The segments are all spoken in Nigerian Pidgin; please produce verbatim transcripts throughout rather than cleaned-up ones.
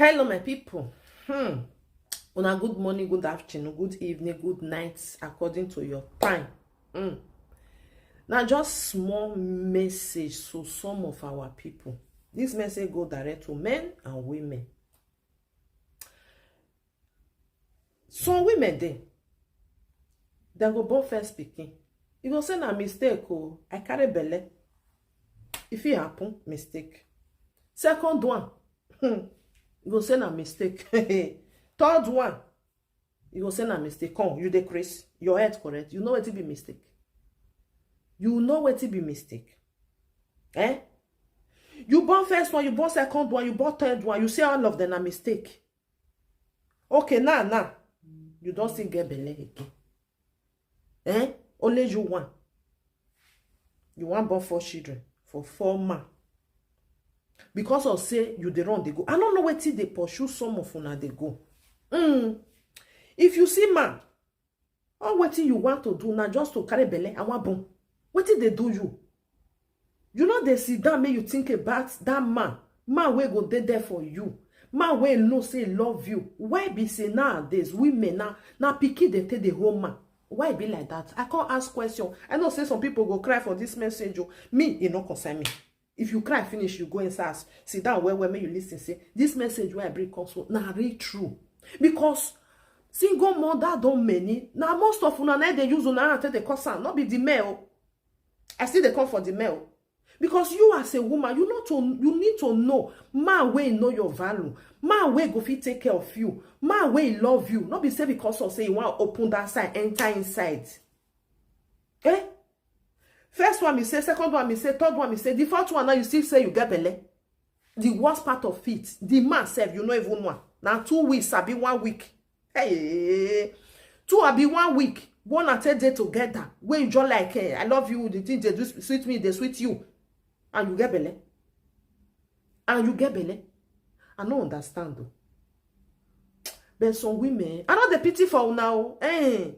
Hello, my people. Hmm. Una good morning, good afternoon, good evening, good night, according to your time. Hmm. Now, just small message to some of our people. This message go direct to men and women. Some women dey, dem go born first pikin. You go say na mistake o, I carry belle. If it happen, mistake. Second one, hmm, you go say na mistake. Third one, you go say na mistake. Come, you dey craze. Your head correct. You know wetin be mistake. You know wetin be mistake. Eh? You born first one, you born second one, you born third one. You say all of them na mistake. Okay, now, now, you don't still get belle again. Eh? Only you one. You wan born four children for four man. Because of say you dey run dey go. I don't know wetin dey pursue some of una dey go. Mm. If you see man, all wetin you want to do na just to carry belle and wan born. Wetin dey do you? You no dey sit down make you think about that man. Man wey go dey there for you. Man wey know say e love you. Why be say nowadays women na, na pikin dey take dey hold man? Why e be like that? I come ask question. I know say some people go cry for this message o. Me, e no concern me. If you cry finish, you go inside house, sit down well well, make you listen. Say this message wey I bring come so na real true, because single mother don many. Na most of una na dey use una hand take dey cause am, no be the male. I still dey come for the male, because you as a woman, you know to, you need to know man wey know your value, man wey go fit take care of you, man wey love you. No be say because of say you wan open that side, enter inside. Eh? First one, me say, second one, me say, third one, me say, the fourth one, now you still say you get belle. The worst part of it, the man sef, you no even know am. Na two weeks, abi one week. Hey, two abi one week. One and ten day together. Wey you just like, eh, I love you, the thing dey do sweet me, dey sweet you. And you get belle. And you get belle. I no understand though. But some women, I no dey pity for una o. Eh.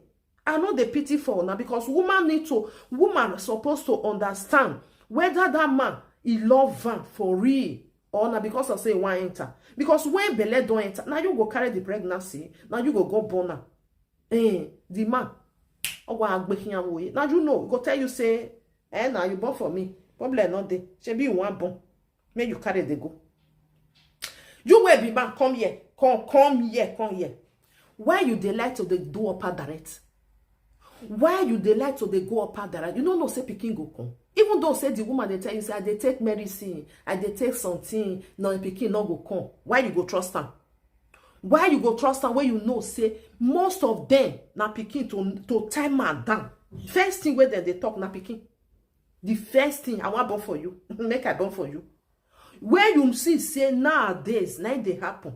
I no dey pity for una, because woman need to, woman suppose to understand whether that man e love am for real or na because of say e wan enter. Because when belle don enter, na you go carry the pregnancy, na you go go born am. Eh, the man, owa agbehian woye. Na you know, go tell you say, eh, na you born for me. Problem no dey. Shebi you wan born. Make you carry dey go. You wey be man, come here. Come, come here, come here. Why you dey like to dey do upper direct? Why you dey like to dey go upper direct? You no know say pikin go come. Even though say the woman dey tell you say, "I dey take medicine, I dey take something, no, pikin no go come." Why you go trust am? Why you go trust am when you know say most of them na pikin to, to tie man down? First thing wey dem dey talk na pikin. The first thing, "I wan born for you." Make I born for you. Where you see say nowadays, na im dey happen.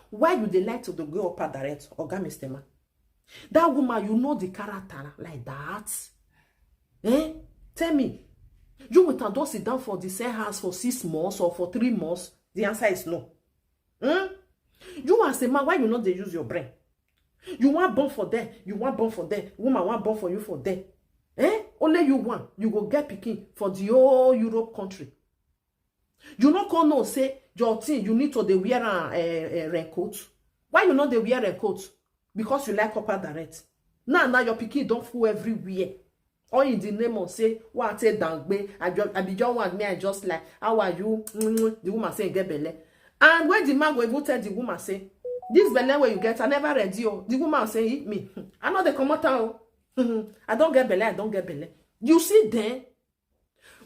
Why you dey like to dey go upper direct, Oga Mister Man? That woman, you know the character like that? Eh? Tell me. You with am don sit down for the same house for six months or for three months? The answer is no. Hmm? You as a man, why you no dey use your brain? You wan born for there, you wan born for there, woman wan born for you for there. Eh? Only you one, you go get pikin for the whole Europe country. You no come know say your thing, you need to dey wear am, eh, eh, raincoat. Why you no dey wear raincoat? Because you like upper direct. Now, now your pikin don full everywhere. All in the name of say, "What I take down gbe, I just, I be just one, me, I just like, how are you?" Mm, the woman say e get belle. And when the man go even tell the woman say, "This belle wey you get, I never ready o." The woman say, "Eat me. I no dey comot am o. I don get belle, I don get belle." You see then,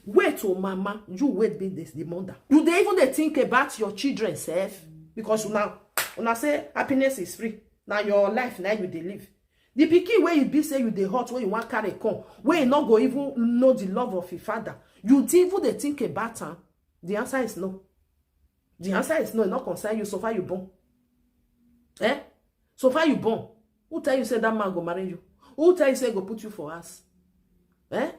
wait o, mama, you wait be this the mother. You dey even dey think about your children sef, because una, una say happiness is free. Na your life na you dey live. The pikin wey you be say you dey hurt, wey you wan carry come, wey you no go even know the love of him father, you dey even dey think about am? The answer is no. The answer is no, e no concern you. So far you born. Eh? So far you born. Who tell you say that man go marry you? Who tell you say e go put you for house? Eh?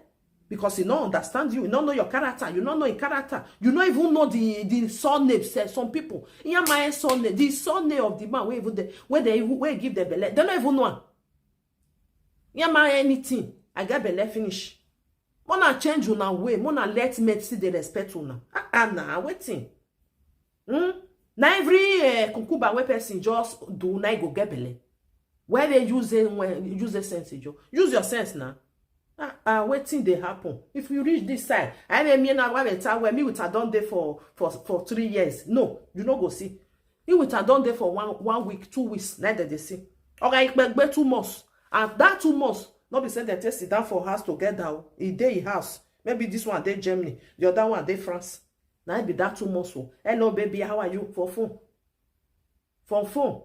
Because he no understand you, he no know your character, you no know his character, you no even know the, the surname. Say some people, Iyamaye surname, the surname of the man wey even dey, wey dey even, wey give the belle, they no even know am. Iyamaye anything, I get belle finish. Mona change una way, mona let men see the respect una. Ah, ah, na wetin? Hmm? Na every uh, kunkuba wey person just do, na e go get belle. Where they use it, when use the sense, Joe? Use your sense now. Ah, ah, wetin dey happen? If you reach this side, I mean, me now, why they tell where me with I don dey for for for three years? No, you no go see. You with I don dey for one one week, two weeks, neither they see. Okay, but two months, and that two months, not be say they take sit down for house together. Oh, e dey e house. Maybe this one dey Germany, the other one dey France. Now it be that two months. Oh, hello baby, how are you? For phone, for phone.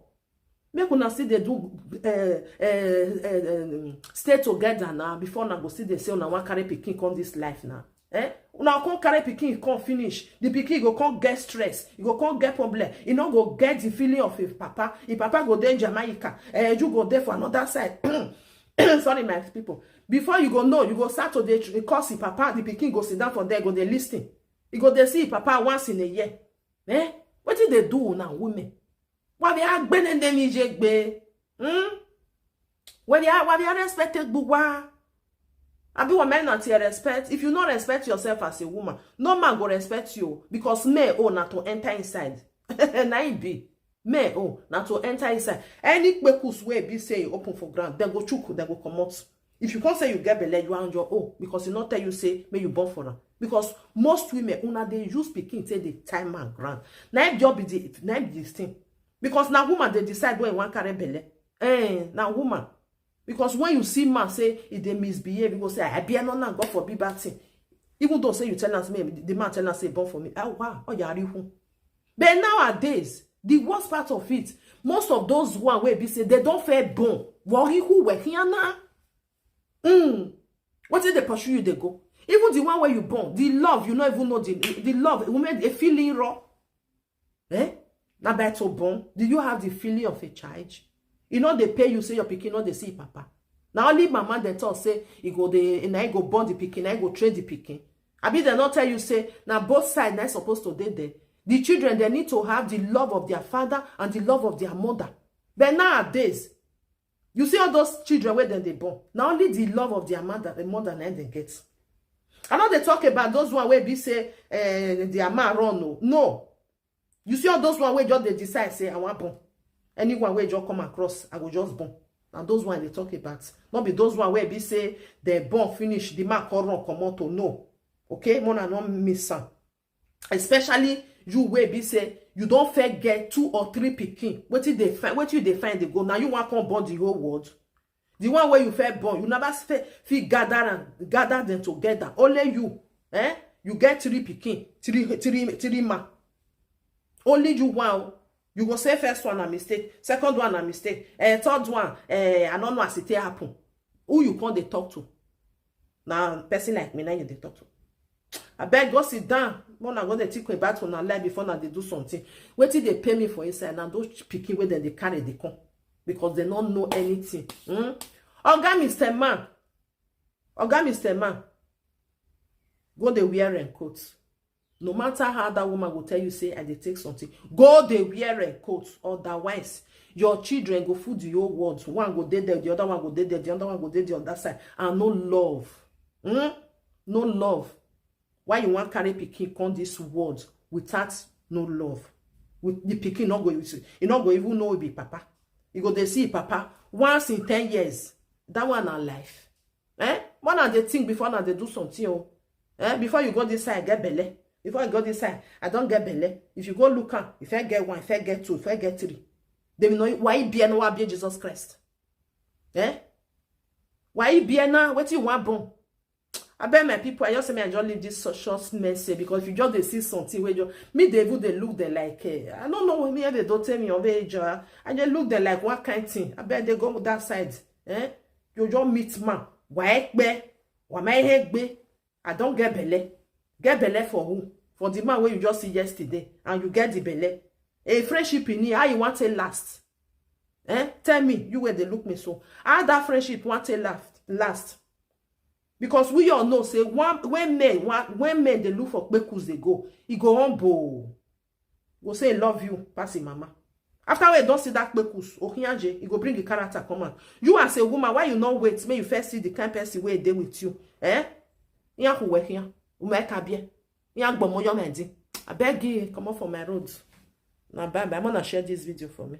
Make una still dey do uh, uh, uh, um, stay together now before una go still dey say una wan carry pikin come this life now. Eh? Una come carry pikin come finish. The pikin go come get stress. E go come get problem. E no go get the feeling of him papa. Him papa go dey Jamaica. Eh, you go dey for another side. Sorry, my people. Before you go know, you go start to dey tr- curse him papa. The pikin go sit down for there, go dey listen. E go dey see him papa once in a year. Eh? Wetin dey do una women? Why they are bending them ije gbe? Hmm? Why they are why they are respected gbugba? Abi what men not here respect? If you not respect yourself as a woman, no man go respect you because men own na to enter inside. Na it be. Men own na to enter inside. Any kpekus wey be say e open for ground, they go chook, they go comot. If you can't say you get belle, you are on your own because e not tell you say may you born for am. Because most women una dey use pikin take dey tie man ground. Na e just be the na e be the thing. Because na woman dey decide when e wan carry belle. Eh, na woman. Because when you see man say e dey misbehave, you go say, "I be no now, God forbid bad thing." Even though say you tell am say, "The man tell am say born for me." Ah, wow, oh, yeah, who? But nowadays, the worst part of it, most of those one wey be say they don fair born. Worry who were here now. Mm. What if they pursue you, they go? Even the one where you born, the love, you not even know the, the love, women, a feeling raw. Eh? Now by to born, do you have the feeling of a child? You know they pay you, say your pikin, no, they see papa. Now only mama they talk say, you go they, and I go born the pikin, I go train the pikin. I mean, they not tell you say, now both sides, not supposed to dey there. The children, they need to have the love of their father and the love of their mother. But nowadays, you see all those children where then they born. Now only the love of their mother, the mother, and they get. I know they talk about those one where be say uh, their man run no. No. You see all those one where just they decide say, "I want born." Anyone where just come across, I will just born. And those one they talk about. Not be those one where be say they born finish, the man come run, come out to no. Okay, mona no miss am. Especially you wey be say you don first get two or three pikin. Wetin dey find, wetin you dey find dey go? Now you wan come born the whole world. The one wey you first born, you never fit, fit gather and gather them together. Only you, eh? You get three pikin, three three three man. Only you one. You go say first one a mistake, second one a mistake, eh, third one, eh, I don't know as it take happen. Who you come dey talk to? Now person like me, now you dey talk to. I beg go sit down. When I go dey think about una life before now they do something. Wetin they pay me for inside now? Those pikin wey dem dey carry dey come because they don't know anything. Hmm? Oga Mister Man, Oga Mister Man, go dey wear raincoat. No matter how that woman will tell you say I dey take something, go dey wear raincoat. Otherwise, your children go food the whole world. One go dey there, the other one go dey there, the other one go dey the other side, and no love. Hmm? No love. Why you wan carry pikin come this world without no love? With the pikin not go, you not go even know be papa. You go dey see papa once in ten years. That one na life. Eh? More na dey think before na dey do something. Oh. Eh? Before you go this side, get belle. Before you go this side, I don't get belle. If you go look am, if I get one, if I get two, if I get three, they will know why be no be Jesus Christ. Eh? Why be now? What you want born? I bet my people, I just say me I just leave this so- short message because if you just dey see something where you me they even they look there like eh, I don't know what me they don't tell me of age. Uh, I just look there like what kind thing. I bet they go that side. Eh? You just meet man. Why be? Why my head be? I don't get belle. Get belle for who? For the man where you just see yesterday and you get the belle. A friendship in here, how you want to last? Eh? Tell me, you where they look me so. How that friendship want to last? Last? Because we all know say one when men one, when men they look for kpekus they go, he go humble. Go say love you, pass him mama. After we don't see that kpekus, okinyaje, he go bring the character come out. You as a woman, why you not wait? May you first see the kind person where they with you. Eh? Yan who work here? Umekabie. Yan gbomo your mind. I beg you, come off for my road. Now, bye bye. I'm gonna share this video for me.